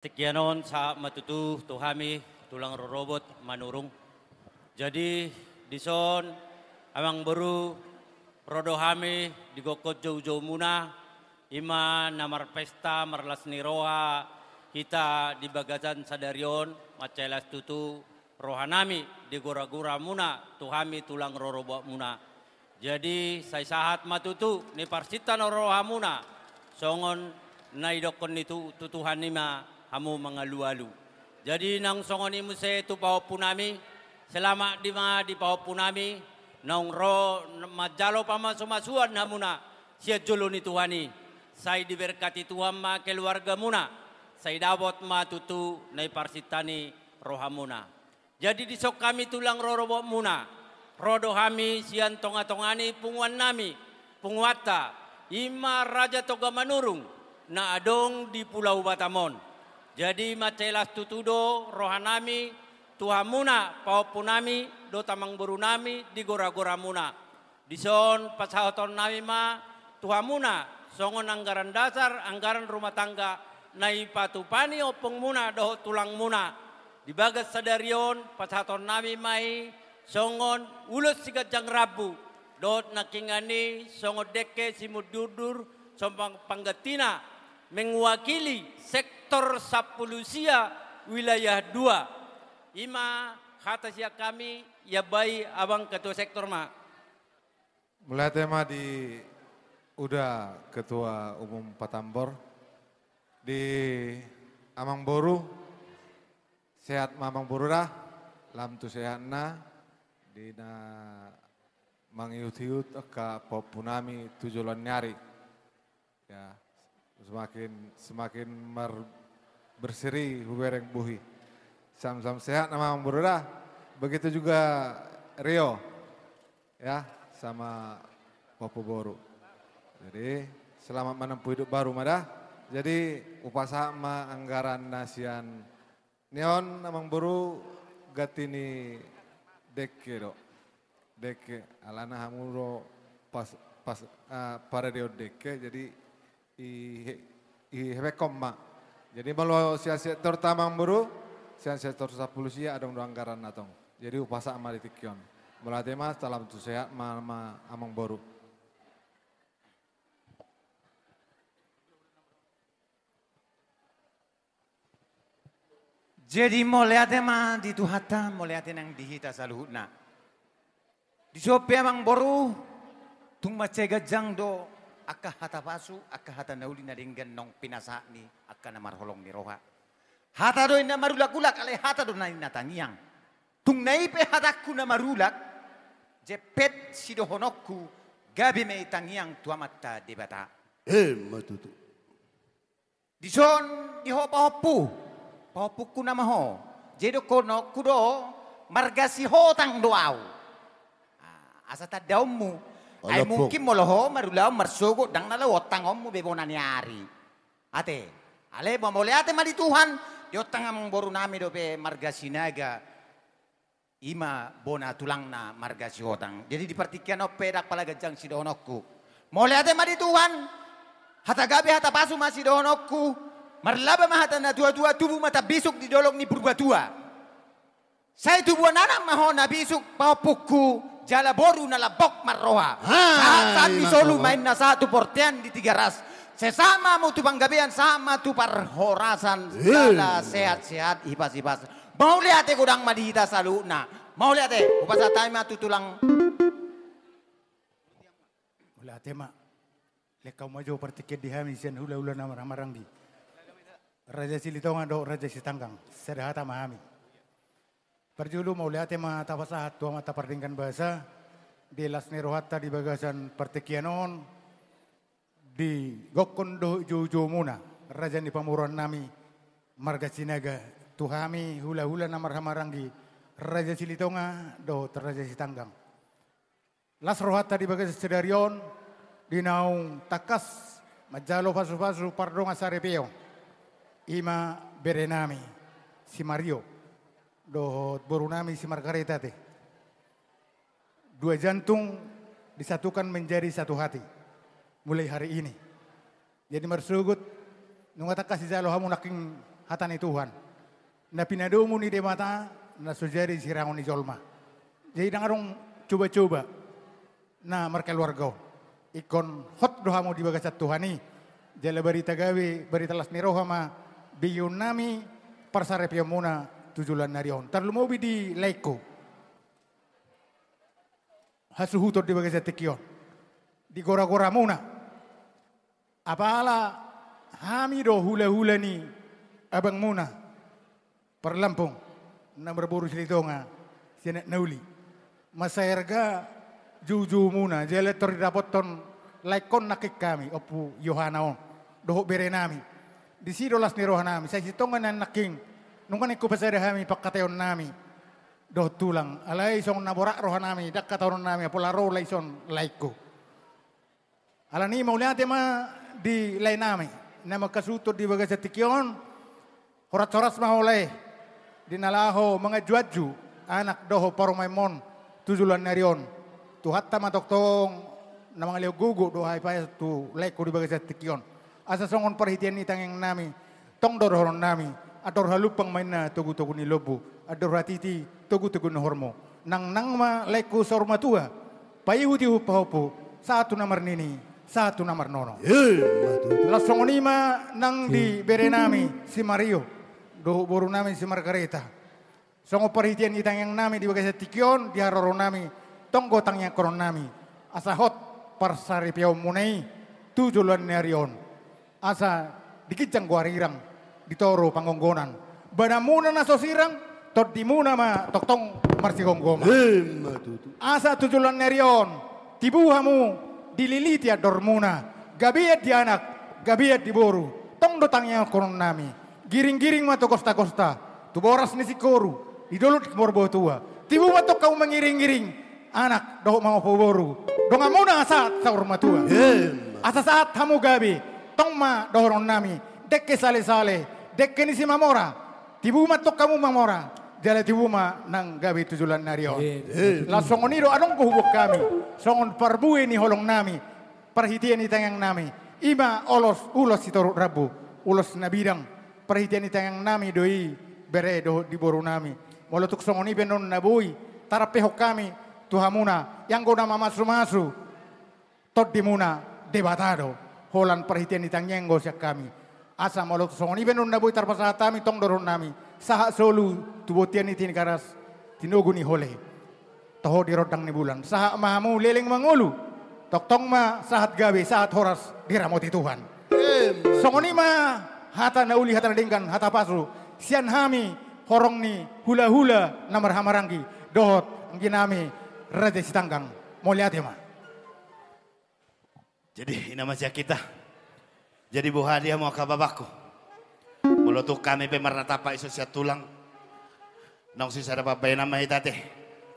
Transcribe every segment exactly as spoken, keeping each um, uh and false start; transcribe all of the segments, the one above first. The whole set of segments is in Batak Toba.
Tingki on sahat ma tutu tu hami tulang rorobot Manurung. Jadi dison, amang boru, ro do hami di gokhon joujoumuna, i ma na marpesta marlas ni roha hita di bagasan sadari on. Mansai las tutu rohanami di goragoramuna tu hami tulang rorobotmuna. Jadi sai sahat ma tutu ni parsinta ni rohamuna, songon na idokkon ni tu, tu Tuhan i ma hamu mangalualu. Jadi naung songon i muse tu pahompunami, selamat di ma di pahompunami, naung ro manjalo pamasumasuon hamuna sian jolo ni Tuhan i. Sai diberkati Tuhan ma keluargamuna, sai dapot ma tutu na iparsinta ni rohamuna. Jadi dison hami tulang rorobotmuna, ro do hami sian tongatonga ni punguannami, punguanta, i ma Raja Toga Manurung, na adong di Pulau Batam on. Jadi mansai las tutu do rohanami tu hamuna pahompunami dohot amangborunami di goragoramuna. Dison pasahatonnami ma tu hamuna songon anggaran dasar, anggaran rumah tangga na ipatupa ni ompungmuna dohot tulangmuna. Di bagas sadari on pasahatonnami ma i songon ulos siganjang rambu dohot nangkiningan i songon dengke simudurdur, songon panggantina mewakili sektor sampulu sia wilayah dua. I ma hata sian hami, iambai abang ketua sektor ma. Mauliate ma di uda ketua umum Patambor, di amangboru, sehat ma amangboru da, lam tu sehatna, di na mangihutihut angka pahompunami tu joloan ni ari. Ya, semakin, semakin mar-, berseri hubereng buhi. Sam-sam sehat nama amangboru da. Begitu juga Rio. Ya, sama pahompu boru. Jadi, selamat menempuh hidup baru ma da. Jadi, hupasahat ma anggaran na sian Ni on, amangboru, ganti ni dengke do. Dengke, alana hamu do pas, pas, ah, paradeon dengke, jadi i, i, ihebekhon ma. Jadi molo sian sektor ta, amangboru, sian sektor sampulu sia adong do anggaran na tong. Jadi hupasahat ma di tingki on. Mauliate ma, salam tu sehat ma, ma amangboru. Jadi mauliate ma di Tuhanta, mauliate nang di hita saluhutna. Dison pe, amangboru, tung mansai ganjang do angka hata pasu, angka hata na uli na denggan naung pinasahat ni angka na marholong ni roha. Hata do i na marulak-ulak, alai hata do na i na tangiang. Tung na i pe hatangku na marulak, jempek sidohononku, gabe ma i tangiang tu Amanta Debata. Emma tutu. Dison di ho pahompu, pahompungku nama ho. Jadi dohononku do, marga Sihotang do ahu. Ah, asa tandaonmu. Ai mungkin molo ho marulaon marsogot, ndang na laho tangonmu be bona ni ari. Ate, alai mauliate ma di Tuhan, diontang amangborunami dope marga Sinaga. I ma bona tulangna marga Sihotang. Jadi di partingkian on pe ndang pola ganjang sidohononku. Mauliate ma di Tuhan. Hata gabe hata pasu ma sidohononku. Marlaba ma hata na tuatua, tubu ma tambisuk di dolok ni Purbatua. Sai tubuan anak ma ho na bisuk pahompungku, jala boru na lambok marroha. Sahat-sahat ni solu ma inna sahat tu bontean di Tigaras. Sai sahat ma hamu tu panggabean, sahat ma tu parhorasan, jala sehat-sehat, hipas-hipas. Mauliate godang ma di hita saluhutna. Mauliate, hupasahat hami ma tu tulang. Mauliate ma. Lehon hamu ma jo partingkian di hami sian hulahula na marhahamaranggi, Raja Silitonga dohot Raja Sitanggang. Sada hata ma hami. Parjolo mauliate ma tapasahat tu Amanta Pardenggan Basa, di las ni rohanta di bagasan partingkian on, di gokhon dohot joujoumuna, raja ni pamoruonnami, marga Sinaga, tu hami hulahula na marhahamaranggi, Raja Silitonga dohot Raja Sitanggang. Las rohanta di bagasan sadari on, di naung tangkas manjalo pasupasu pardongansaripeon. I ma berenami, si Mario, dohot borunami si Margareta te. Dua jantung disatukan menjadi satu hati. Mulai hari ini. Jadi marsogot, nunga tangkas dijalo hamu nangkin hata ni Tuhan, na pinadomu ni Debata, na so jadi sirangon ni jolma. Jadi ndang adong coba-coba na markeluarga on. Ingkon hot do hamu di bagasan Tuhan i. Jala barita gabe, barita las ni roha ma begeonnami, parsaripeonmuna tu joloan ni ari on. Tarlumobi di laengku, hasuhuton di bagasan tingki on, di gora-goramuna. Apala hami do hula-hula ni abangmuna, Parlampung, na marboru Silitonga, sian anak na uli. Mansai arga joujoumuna, jala tor didapothon laengkon nangkin hami, Ompu Yohana on, dohot berenami. Disi do las ni rohanami, sai sintong nangkin, nunga ningku pasada hami pangkataionnami dohot tulang. Alai songon na borat rohanami, ndang hataononnami, apala ro lae ison laengku. Alani i mauliate ma di laenami, na mangkasuhuthon di bagasan tingki on, horas-horas ma ho lae, di na laho manganju-anju anak dohot parumaenmon tu joloan ni ari on. Tuhanta ma tongtong na mangalehon gogo dohot hahipason tu laengku di bagasan tingki on. Asa songon parhitean ni tangiangnami, tong do dohononnami, andor halumpang ma inna togu-togu ni lombu, andor hatiti togu-togu ni horbo. Nangnang ma laengku saur matua, paihut-ihut pahompu, sahat tu na marnini, sahat tu na marnono. Emma tutu. Laos songon i ma nang di berenami si Mario, dohot borunami si Margareta. Songon parhitean ni tangiangnami di bagasan tingki on, di haroronami, tong do tangiangkononnami, asa hot parsaripeonmuna i tu joloan ni ari on. Asa di ginjang do arirang, di toru panggonggonan. Badanmuna na so sirang, tondimuna ma tongtong marsigomgoman. Emma tutu. Asa tu joloan ni ari on, tibu hamu dililiti andormuna, gabean di anak, gabean di boru, tong do tangiangkononnami. Giring-giring ma tu gosta-gosta, tu boras ni singkoru, di dolok ni marboa tua. Tibu ma tong hamu mangiring-iring anak dohot mamompa boru, donganmuna sahat saur matua. Emma. Asa sahat hamu gabe, tong ma dohononnami, dengke sale-sale, dengke ni Simamora. Tibu ma tong hamu mamora, jala tibu ma nang gabe tu joloan ni ari on. Emma. Laos songon i do adong do huboan hami, songon parbue ni holongnami, parhitean ni tangiangnami, i ma ulos, ulos sitorop rambu, ulos na bidang, parhitean ni tangiangnami do i, bere dohot di borunami. Molo tung songon i pe annon na boi tarampehon hami tu hamuna, ianggo na mamasu-masu tondimuna Debata do, holan parhitean ni tangiang do sian hami. Asa molo tung songon i pe annon na boi tarpasahat hami, tong do dohononnami, sahat solu tu bontean ni Tinikaras, tinogu ni hole, toho di rondang ni bulan. Sahat ma hamu leleng mangolu, tongtong ma sahat gabe, sahat horas, diramoti Tuhan. Emma. Songon i ma hata na uli, hata na denggan, hata pasu sian hami horong ni hula-hula na marhahamaranggi dohot angginami Raja Sitanggang. Mauliate ma. Jadi, i na ma sian hita. Jadi, boha di hamu angka babangku? Molo tung hami pe marnatampak dison sian tulang, naung sisada pambahenan ma hita ate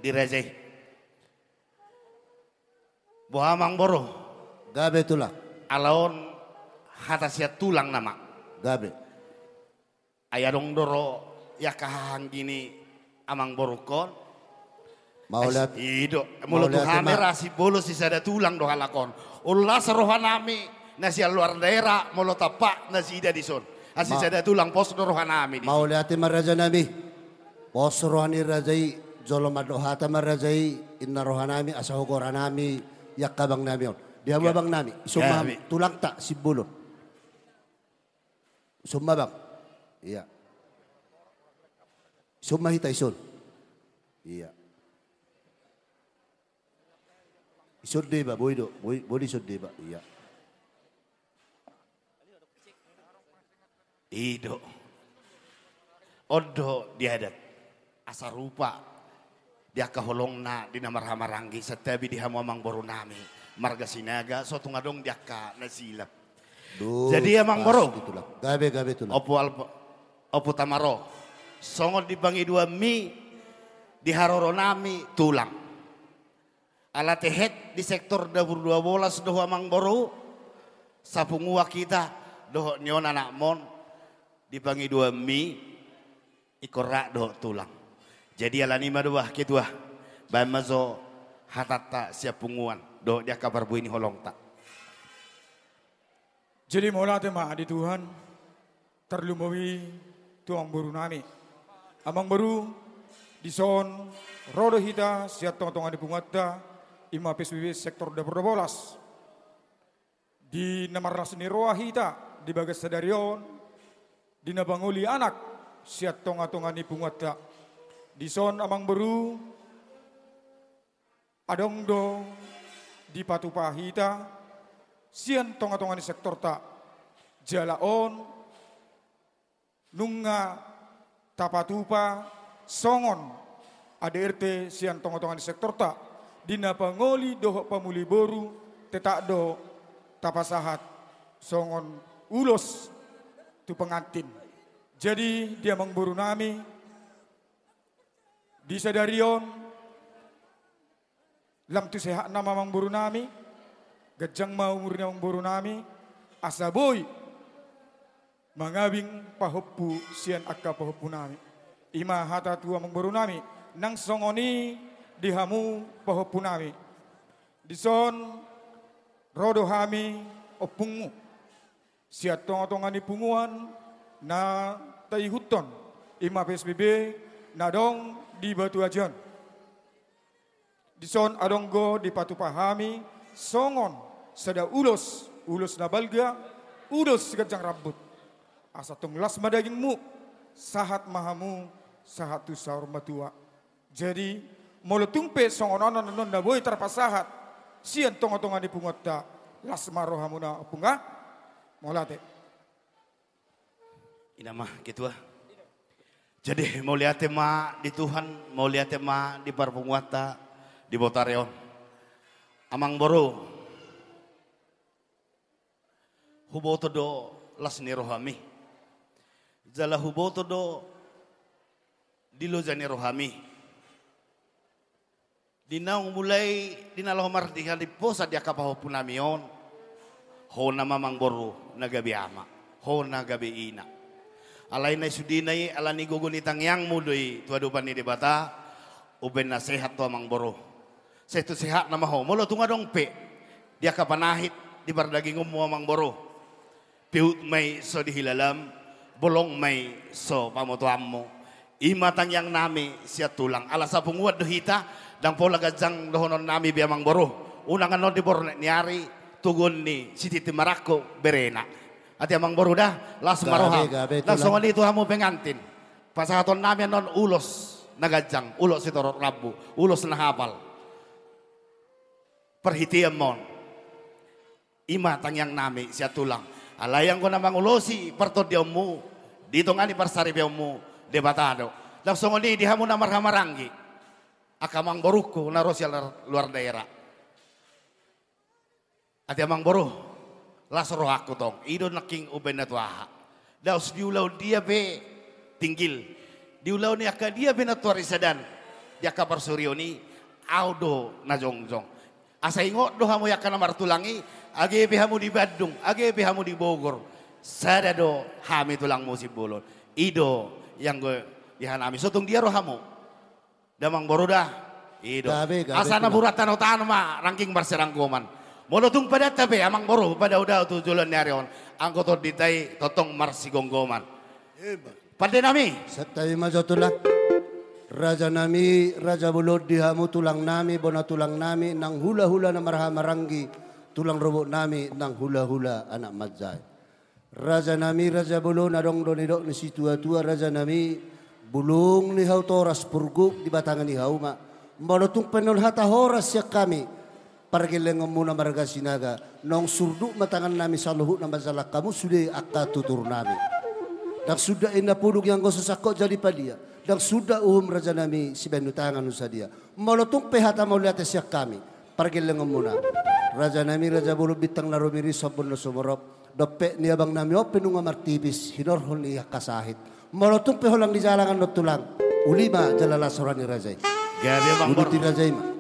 di raja i. Boha, amangboru? Gabe, tulang. Ala on hata sian tulang nama. Gabe. Ai adong do ro i angka hahaanggi ni amangborungkon. Mauliate. Ai, i do. Molo tu hami ra sibolon sisada tulang do halak on. Las rohanami na sian luar daerah, molo tampak nasida dison. Ai sisada tulang, pos do rohanami dison. Mauliate ma, rajanami. Pos roha ni raja i, jolo mandok hata ma raja i, inna rohanami, asa hogoranami i angka abangnami on. Di hamu abangnami, ison ma tulangta sibolon. Ison ma, bang. Ia. Ison ma hita, ison. Ia. Ison deba, boi do, boi, boi do ison deba. Ia. I do. On do di adat. Asa rupa di angka holongna, di na marhahamaranggi, santabi di hamu amangborunami marga Sinaga, so tung adong di angka na silap. Jadi, amangboru. Gabe, gabe, tulang. Ompu Alpo-, Ompu Tamaro. Songon di pangidoanmi di haroronami, tulang. Ala tehet di sektor dapur dua bolas do ho, amangboru, sapunguan hita dohot ni on anakmon, di pangidoanmi ingkon rap dohot tulang. Jadi, alani i ma do, bah, ketua, baen ma jo hatanta sian punguan dohot di angka parbue ni holongta. Jadi, mauliate ma di Tuhan, tarlumobi Tu amangboru nami. Amangboru, dison ro do hita sian tongatonga ni punguanta, i ma P S B B sektor Dapur Dua Bolas. Di na marlas ni roha hita di bagas sadari on, di na pangoli anak sian tongatonga ni punguanta. Dison amangboru, adong do dipatupa hita sian tongatonga ni sektorta. Jala on nunga tapatupa songon A D R T sian tongatonga ni sektorta, di na pangoli dohot pamuli boru, tetap do tapasahat songon ulos tu pengantin. Jadi di amangboru nami, di sadari on, lam tu sehatna ma amangboru nami, ganjang ma umur ni amangboru nami, asa boi mangabing pahompu sian angka pahompu nami. I ma hata tu amangboru nami, nang songon i di hamu pahompu nami. Dison ro do hami ompungmu sian tongatonga ni punguan na taihuthon, i ma P S B B na adong di Batu Aji on. Dison adong do dipatupa hami songon sada ulos, ulos na balga, ulos siganjang rambut. Asa tung las ma dagingmu, sahat ma hamu, sahat tu saur matua. Jadi molo tung pe songon on annon na boi tarpasahat sian tongatonga ni punguanta, las ma rohamuna ompung ah. Mauliate. I ma ketua. Jadi mauliate ma di Tuhan, mauliate ma di parpunguanta di botari on. Amangboru, huboto do las ni rohami. Jala huboto do di loja ni rohami. Di naung mulai di na laho mardihalimposa di angka pahompu nami on, ho nama amangboru na gabe ama, ho na gabe ina. Alai na i sudena i, ala ni gogo ni tangiangmu do i tu adopan ni Debata, umbahen na sehat ho amangboru. Sai tu sehatna ma ho, molo tung adong pe di angka panahit di pardagingonmu amangboru. Pehut ma i so dihilalam, bolong ma i so pamotoanmu. I ma tangiang nami sian tulang. Ala sapunguan do hita, ndang pola ganjang dohonon nami be amangboru. Unang annon di borngin ni ari, toguon ni si Tintin Marangkup berena. Ate amangboru da, las ma roham. Gabe, gabe, tulang. Ndang songon i tu hamu pengantin. Pasahaton nami annon ulos na ganjang, ulos sitorop rambu, ulos na hapal. Parhitean ma on. I ma tangiang nami sian tulang. Alai anggo na mangulosi partondionmu di tonga ni parsaripeonmu, Debata do. Ndang songon i di hamu na marhahamaranggi, angka amangborungku na ro sian luar, luar daerah. Ate amangboru, las rohangku tong, i do nangkin umbahen na tu aha. Laos di ulaon dia pe tinggil, di ulaon ni angka dia pe nantoari sada di angka parsorion i, ahu do na jongjong. Asa ingot do hamu angka na martulang i, age pe hamu di Bandung, age pe hamu di Bogor, sada do hami tulangmu Simbolon. I do i anggo di hanami, so tung dia rohamu. Da amangboru da. I do. Gabe, gabe, tulang. Asa na buratan otan ma nangkin marseranggoman. Molo tung padanta pe amangboru, padao-dao tu joloan ni ari on, anggo tondinta i tongtong marsigomgoman. Ima. Pande nami. Santabi ma jo tulang. Raja nami, raja bolon di hamu tulang nami, bona tulang nami, nang hulahula na marhahamaranggi, tulang rorobot nami, nang hulahula anak manjae. Raja nami, raja bolon, adong do nidok ni situatua, raja nami, bulung ni hau toras, purguk di batang ni hau ma. Molo tung pe annon hata horas sian hami, pargellengonmuna marga Sinaga, naung surduk ma tangan nami saluhutna manjalang hamu sude angka tutur nami. Ndang suda inna puduk i anggo so sangkot jadi palia, ndang suda uhum raja nami sibahen ni tangan sadia. Molo tung pe hata mauliate sian hami, pargellengonmuna. Raja nami, raja bolon, bintang na rumiris, ombun na sumorop, dompet ni abang nami on pe nunga martipis, hinorhon ni angka sahit. Molo tung pe holan di jalang annon tulang, uli ma jala las roha ni raja i. Gabe amangboru. Uduti raja i ma.